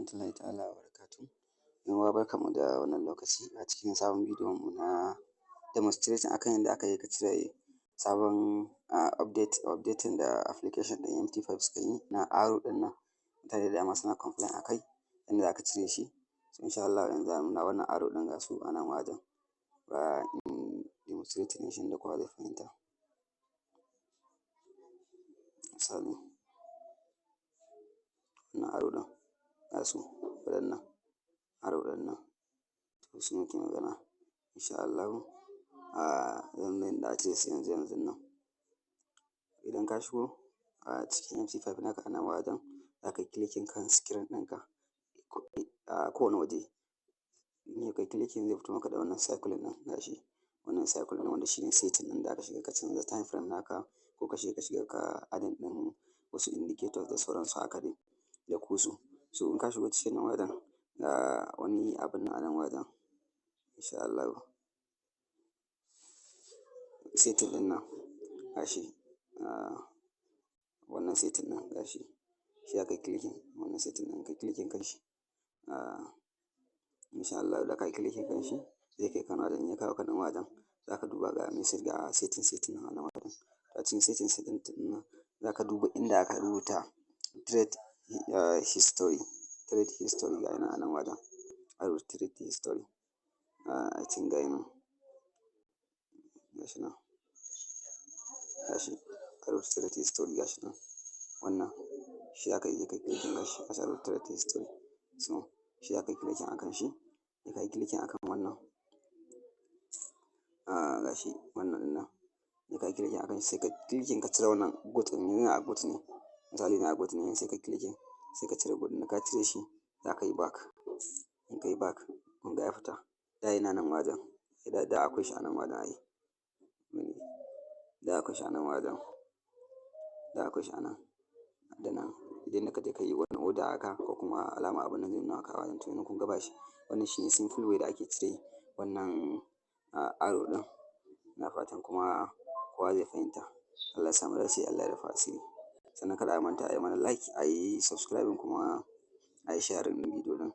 Warahmatullahi ta'ala wabarakatuhu. 'Yan uwa, barkanmu da wannan lokaci a cikin sabon bidiyon mu na demonstration akan yadda aka yi ka cire sabon updating da application ɗin MT5 suka yi na arrow ɗin nan. Mutane da dama suna complain a kai yanda za ka cire shi. So insha Allah yanzu za a nuna wannan arrow ɗin, ga su a nan wajen, ba in demonstrating ɗin shi yanda kowa zai fahimta. Misali, wannan arrow ɗin, ga su waɗannan arrow ɗin nan, to su muke magana. Insha Allahu zan nuna yanda a cire su yanzu yanzun nan. Idan ka shigo a cikin MT5 naka, a nan wajen za ka yi clicking kan screen ɗinka a kowane waje. In kai clicking, zai fito maka da wannan circle ɗin. Ga shi wannan circle ɗin, wanda shine setting ɗin da aka shiga ka canza time frame naka, ko ka shiga ka adding ɗin wasu indicators da sauransu haka dai da kusu. So in ka shigo cikin nan wajen, ga wani abun nan a nan wajen, insha Allahu setting ɗin nan, ga shi wannan setting ɗin, ga shi shi za ka yi clicking. Wannan setting ɗin, kai clicking kan shi. Insha Allahu da ka yi clicking kan shi, zai kai ka nan wajen. In ya kawo ka nan wajen, za ka duba ga message, ga setting nan a nan wajen. A cikin setting ɗin nan, za ka duba inda aka rubuta trade history. Trade history, ga nan a nan wajen an rubuta trade history. I think ga nan, ga shi nan, ga shi an rubuta trade history, ga shi nan. Wannan shi za ka je kai clicking. Ga shi aka rubuta trade history, so shi za ka yi clicking akan shi. Da ka yi clicking akan wannan, ga shi wannan ɗin nan, da ka yi clicking akan shi, sai ka clicking ka cire wannan good ɗin. Yanzu a good ne, misali na good ne, sai ka clicking, sai ka cire good ɗin. Ka cire shi, za ka yi back. In ka yi back, kun ga ya fita. Da yana nan wajen, da akwai shi a nan wajen ai. Da akwai shi a nan wajen, da akwai shi a nan da nan. Idan ka je ka yi wani order haka ko kuma alama abun nan, zai nuna maka a wajen. To yanzu kun ga ba shi. Wannan shine simple way da ake cire wannan arrow ɗin. Ina fatan kuma kowa zai fahimta. Allah ya sa mu dace, Allah ya rufa asiri. Sannan kada a manta a yi mana like, a yi subscribing, kuma a yi sharing ɗin bidiyo ɗin.